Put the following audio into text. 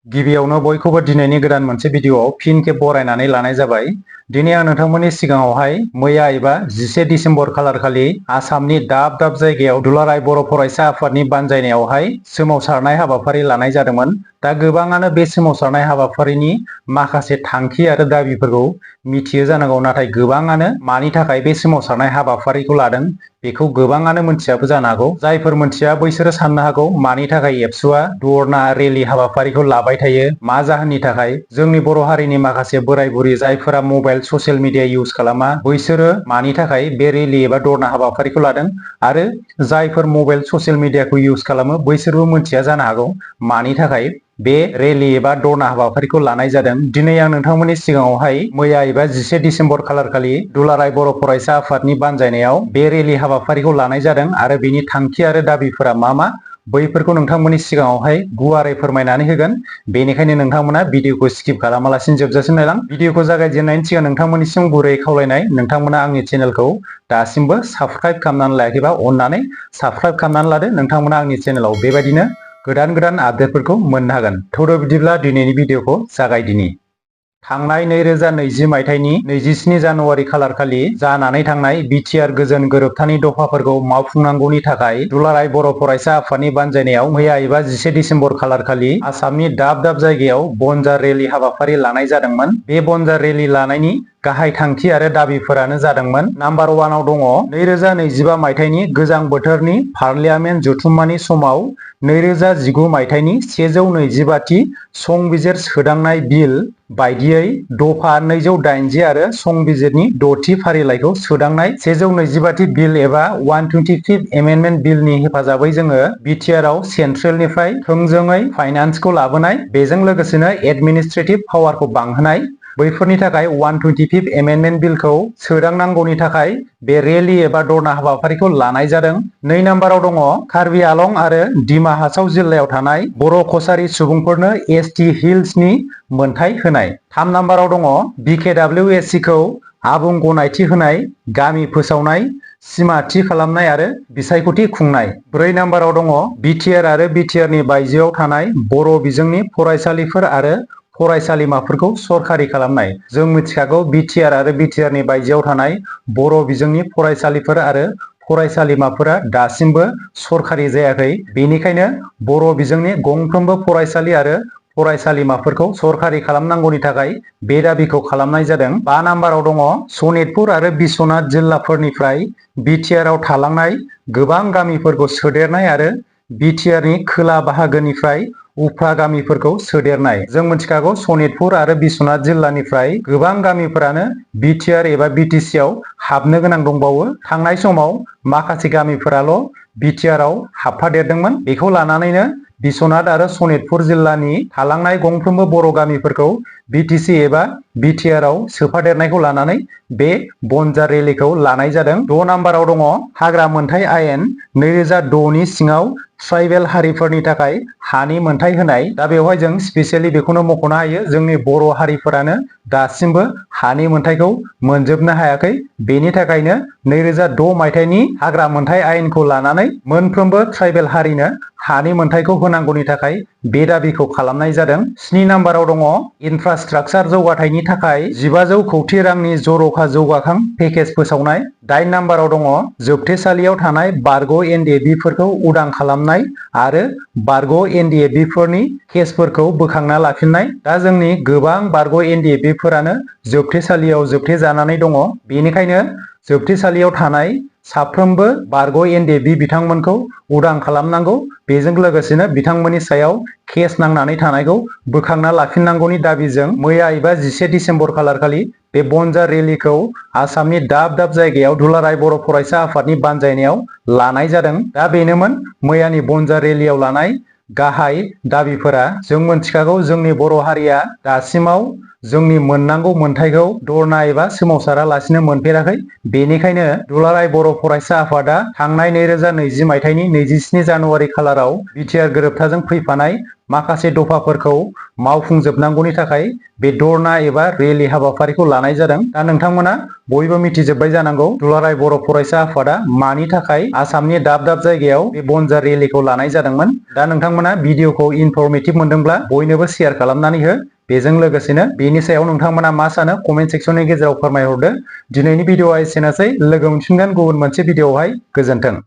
गिबियावनो बयखौबो दिनैनि गोदान मोनसे भिडिअआव फिन खेब बरायनानै लानाय जाबाय। दिनै आं नोंथांमोननि सिगाङावहाय मैया एबा 11 डिसेम्बर खालार खालि आसामनि दाब दाब जायगायाव दुलाराय बर' फरायसा आफादनि बानजायनायावहाय सोमावसारनाय हाबाफारि लानाय जादोंमोन। दा गोबाङानो बे सोमावसारनाय हाबाफारिनि माखासे थांखि आरो दाबिफोरखौ मिथियो जानांगौ, नाथाय गोबाङानो मानि थाखाय बे सोमावसारनाय हाबाफारिखौ लादों बेखौ गोबाङानो मोनथियाबो जानो हागौ। जायफोर मोनथिया बैसोरो साननो हागौ मानि थाखाय एबसुआ धरना रेलि हाबाफारिखौ लाबाय थायो, मा जाहोननि थाखाय। जोंनि बर' हारिनि माखासे बोराय बुरि जायफोरा मबाइल ससियेल मिडिया इउज खालामा बैसोरो मानि थाखाय बे रेलि एबा धरना हाबाफारिखौ लादों, आरो जायफोर मबाइल ससियेल मिडियाखौ इउज खालामो बैसोरबो मोनथिया जानो हागौ मानि थाखाय बे रेलि एबा धरना हाबाफारिखौ लानाय जादों। दिनै आं नोंथांमोननि सिगाङावहाय मैया एबा 11 डिसेम्बर खालार खालि दुलाराय बर' फरायसा आफादनि बानजायनायाव बे रेलि हाबाफारिखौ लानाय जादों आरो बेनि थांखि आरो दाबिफोरा मा मा बैफोरखौ नोंथांमोननि सिगाङावहाय गुवारै फोरमायनानै होगोन। बेनिखायनो नोंथांमोना भिडिअखौ स्किप खालामालासिनो जोबजासिम नायलां। भिडिअखौ जागायजेननायनि सिगां नोंथांमोननिसिम गुरै खावलायनाय, नोंथांमोना आंनि चेनेलखौ दासिमबो साबस्क्राइब खालामनानै लायाखैबा अननानै साबस्क्राइब खालामनानै लादो। नोंथांमोना आंनि चेनेलाव बेबायदिनो गोदान गोदान आपडेटफोरखौ मोननो हागोन। थौदो बिदिब्ला दिनैनि भिडिअखौ जागायदिनि। थांनाय 2020 मायथाइनि 27 जानुवारि खालार खालि जानानै थांनाय बिटिआर गोजोन गोरोबथानि दफाफोरखौ मावफुंनांगौनि थाखाय दुलाराय बर' फरायसा आफादनि बानजायनायाव मैया एबा 11 डिसेम्बर खालार खालि आसामनि दाब दाब जायगायाव बनजार रेलि हाबाफारि लानाय जादोंमोन। बे बनजार रेलि लानायनि गाहाय थांखि आरो दाबिफोरानो जादोंमोन। नाम्बार 1 आव दङ 2025 मायथाइनि गोजां बोथोरनि पार्लियामेन्ट जथुम्मानि समाव 2019 मायथाइनि 125 थि संबिजिर सोदांनाय बिल बायदियै दफा 280 आरो संबिजिरनि 6 थि फारिलाइखौ सोदांनाय 125 थि बिल एबा 125 एमेन्डमेन्ट बिलनि हेफाजाबै जोङो बिटिआरआव सेन्ट्रेलनिफ्राय थोंजोङै फाइनान्सखौ लाबोनाय, बेजों लोगोसेनो एडमिनिस्ट्रेटिभ पावारखौ बांहोनाय, बैफोरनि थाखाय 125 एमेन्डमेन्ट बिलखौ सोदांनांगौनि थाखाय बे रेलि एबा धरना हाबाफारिखौ लानाय जादों। 2 नाम्बाराव दङ कार्बि आलं आरो डिमा हासाव जिल्लायाव थानाय बर' कछारी सुबुंफोरनो एसटि हिल्सनि मोनथाय होनाय। 3 नाम्बाराव दङ बिकेडब्लिउएसि खौ आबुं गनायथि होनाय, गामि फोसावनाय, सिमा थि खालामनाय आरो बिसायख'थि खुंनाय। 4 नाम्बाराव दङ बिटिआर आरो बिटिआरनि बायजोआव थानाय बर' बिजोंनि फरायसालिफोर आरो फरायसालिमाफोरखौ सरखारि खालामनाय। जों मिथिखागौ बिटिआर आरो बिटिआरनि बायजोआव थानाय बर' बिजोंनि फरायसालिफोर आरो फरायसालिमाफोरा दासिमबो सरखारि जायाखै। बेनिखायनो बर' बिजोंनि गंफ्रोमबो फरायसालि आरो फरायसालिमाफोरखौ सरखारि खालामनांगौनि थाखाय बे दाबिखौ खालामनाय जादों। 5 नाम्बाराव दङ सनितपुर आरो बिश्वनाथ जिल्लाफोरनिफ्राय बिटिआरआव थालांनाय गोबां गामिफोरखौ सोदेरनाय आरो बिटिआरनि खोला बाहागोनिफ्राय उफ्रा गामिफोरखौ सोदेरनाय। जों मिथिखागौ सनितपुर आरो बिश्वनाथ जिल्लानिफ्राय गोबां गामिफोरानो बिटिआर एबा बिटिसिआव हाबनो गोनां दंबावो। थांनाय समाव माखासे गामिफोराल' बिटिआरआव हाबफादेरदोंमोन। बेखौ लानानैनो बिश्वनाथ आरो सनितपुर जिल्लानि थालांनाय गंफ्रोमबो बर' गामिफोरखौ बिटिसि एबा बिटिआरआव सोफादेरनायखौ लानानै बे बनजार रेलिखौ लानाय जादों। 6 नाम्बाराव दङ हाग्रा मोनथाय आयेन 2006 नि सिङाव ट्राइबेल हारिफोरनि थाखाय हानि मोनथाय होनाय। दा बेवहाय जों स्पेसियेलि बेखौनो मख'नो हायो, जोंनि बर' हारिफोरानो दासिमबो हानि मोनथायखौ मोनजोबनो हायाखै। बेनि थाखायनो 2006 मायथाइनि हाग्रा मोनथाय आयेनखौ लानानै मोनफ्रोमबो ट्राइबेल हारिनो हानि मोनथायखौ होनांगौनि थाखाय बे दाबिखौ खालामनाय जादों। 7 नाम्बाराव दङ इनफ्रास्ट्राकचार जौगाथायनि थाखाय 1500 कौटि रांनि जर'खा जौगाखां पेकेज फोसावनाय। 8 नाम्बाराव दङ जोबथेसालियाव थानाय बारग' एनडिएफबिफोरखौ उदां खालामनाय आरो बारग' एनडिएफबिफोरनि केसफोरखौ बोखांना लाफिननाय। दा जोंनि गोबां बारग' एनडिएफबिफोरानो जोबथेसालियाव जोबथेजानानै दङ। बेनिखायनो जोबथेसालियाव थानाय साफ्रोमबो बारग' एनडिएफबि बिथांमोनखौ उदां खालामनांगौ। बेजों लोगोसेनो बिथांमोननि सायाव केस नांनानै थानायखौ बोखांना लाफिननांगौनि दाबिजों मैया एबा 11 डिसेम्बर खालार खालि बे बनजार रेलिखौ आसामनि दाब दाब जायगायाव दुलाराय बर' फरायसा आफादनि बानजायनायाव लानाय जादों। दा बेनोमोन मैयानि बनजार रेलियाव लानाय गाहाय दाबिफोरा। जों मिथिखागौ जोंनि बर' हारिया दासिमाव जोंनि मोननांगौ मोनथायखौ धरना एबा सोमावसारालासिनो मोनफेराखै। बेनिखायनो दुलाराय बर' फरायसा आफादा थांनाय 2020 मायथाइनि 27 जानुवारि खालाराव बिटिआर गोरोबथाजों फैफानाय माखासे दफाफोरखौ मावफुंजोबनांगौनि थाखाय बे धरना एबा रेलि हाबाफारिखौ लानाय जादों। दा नोंथांमोना बयबो मिथिजोब्बाय जानांगौ दुलाराय बर' फरायसा आफादा मानि थाखाय आसामनि दाब दाब जायगायाव बे बनजार रेलिखौ लानाय जादोंमोन। दा नोंथांमोना भिडिअखौ इनफरमेटिभ मोनदोंब्ला बयनोबो शेयार खालामनानै हो। बेजों लोगोसेनो बेनि सायाव नोंथांमोना मा सानो कमेन्ट सेक्सननि गेजेराव फोरमायहरदो। दिनैनि भिडिअआ एसेनोसै, लोगो मोनफिनगोन गुबुन मोनसे भिडिअआवहाय। गोजोन्थों।